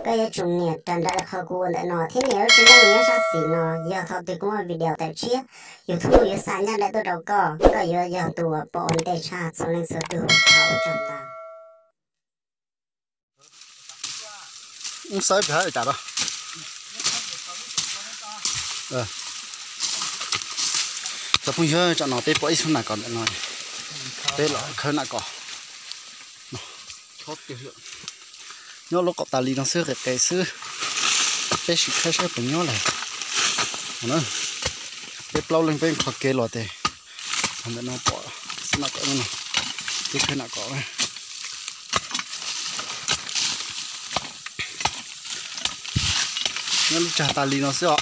Koj yuav tsum nias raws nraim qhov kuv ua ntawm no thiab nias lub tswb nyob sab xis no, yog thaum twg kuv muaj video tawm tshiab, YouTube yuav xa ncaj nraim tuaj rau koj, koj yuav yog tus uas pom ua ntej tshaj txhua leej txhua tus. Ua tsaug ntau. Wb xawb pem hab cas rau. Cov phooj ywg, tsam no peb pom ib xub nas kos ntawm no, peb los khawb nas kos. Nyob lub qaum tas li no xwb, qis qis xwb, peb sim khawb saib puas nyob lawm. Peb plaub leeg peb qhov kev los tes ntawm no pom xub nas kos no, peb khawb nas kos. Nyob lub tsag tas li no xwb os.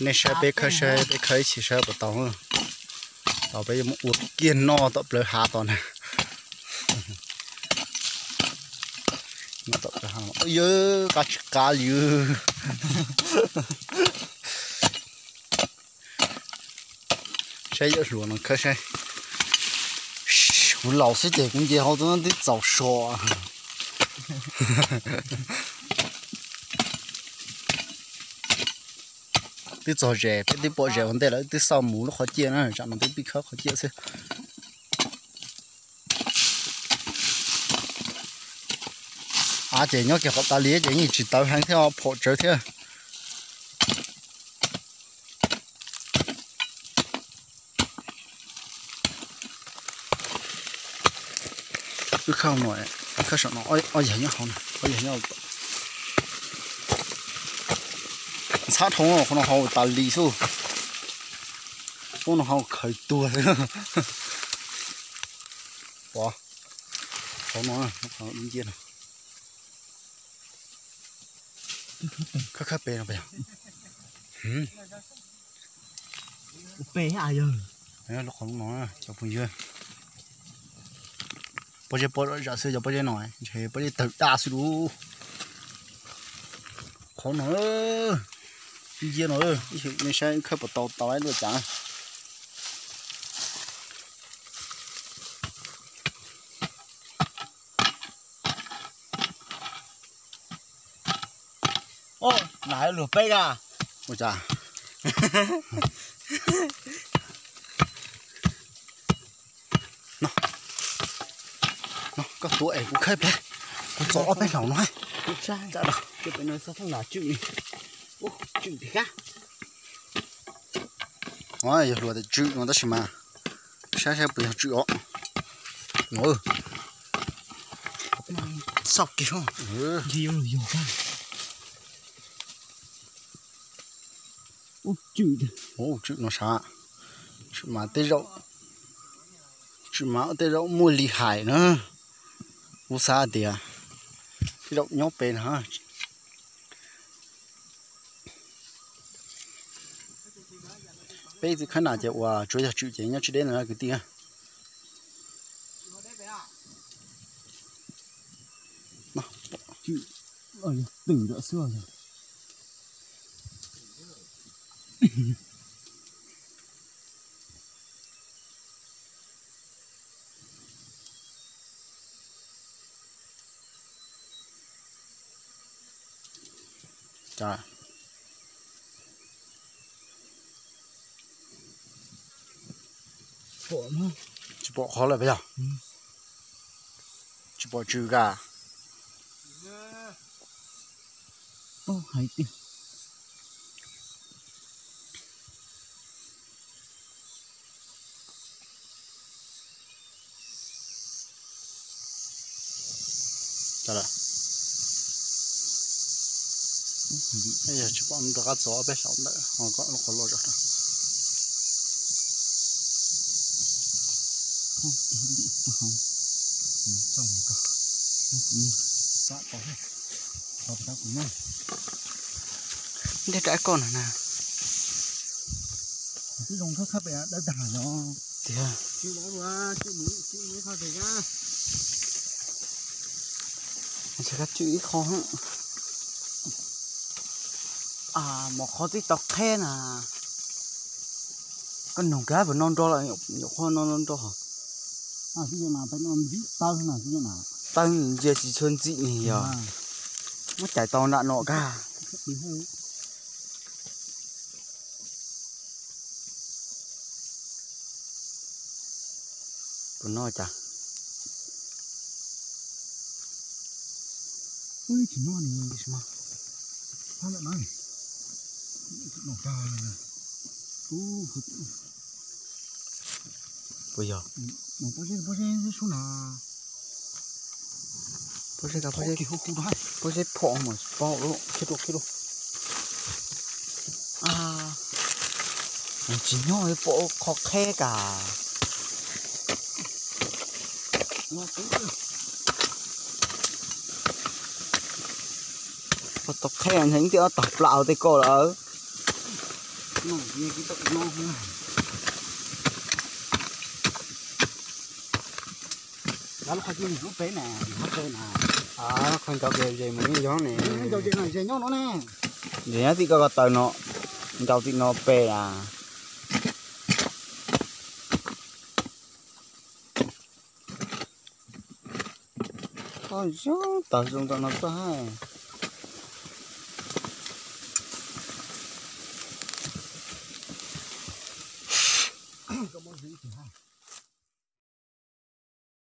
Nej saib peb khawb saib, peb khawb ib chim saib puas tau. Tau peb yuav muab ua kiag noj tom plawv hav tom na. Tom plawv hav, yawg qab tsis qab li. Saib yawm hluas no khawb saib. Kuv laus xwb ces kuv nce hauv twb txaus so. Twb txog zes, peb twb pom zes ua ntej lawm, twb xauj mus lub qhov ciaj na, tsam no twb pib khawb qhov ciaj xwb. Av ces nyob kiag qaum tas li ces yeej tsis tawv heev thiab, phom tsawv thiab. Wb khawb no, khawb saum no, ob yawg nyob hauv, ob yawg nyob. Ntxhab dhau, qhov no hau tas li xwb. Ub, no hau khaws tuag xwb. Pom, qhov no, qhov nciab no. Khawb khawb pem no pem. Lub qhov no, cov phooj ywg, pob zeb pob zeb xwb, cov pob zeb no ntshe pob zeb tawg daj xwb lauj. Qhov no, ib nciab no, ib xyem nej saib khawb puas tau, tau ib luaj cas. Nas luag peb ka. Ua cas? No, no, koj tuav es kuv khawb pem. Kuv txo ob peb hlaus no. Yog hluas tias tswm no tab sis mas saib saib puas yog tswm os. No, xauj kiag. Ub, tswm no sav, tswm mas tej zaum, tswm mas tej zaum muaj li hais na. Kuv xav tias tej zaum nyob pem no. Peb ib txwm khawb nas ces uas tsuav yog tswm ces nyob tsis deb no kwv tij. Twm lawm xwb os. Tsis pom qhov lawm puas yog? Tsis pom tswm ka. Hais tias Yog tsis pom rov qab txog peb saum ntawm ho kom lub qhov loj zog. Ntej rau koj no na. Tiag. Ntshai koj tswm ib qho. Mov qhov twb tau qheb na. Koj nug kag puas noj nrog lawm, nyuam qhuav noj nrog. Tawb ntsia tsis tshua ntxim ne yog. Muab cais tau nram no kag. Puas noj cas? Puas yog? Pob zeb, pob zeb phom mas paub lawm, khiav rau, khiav rau. Tsis nyob pom qhov qheb kas. Pom tau qheb ntshe ib tug ob tog plaws tej ko lawm. Qhov ncauj ces mus yeej yog ne. Ces nyob tim ko ko taw no, ncau tim no pem na. Koj zoo tas zoo rau no txog hais.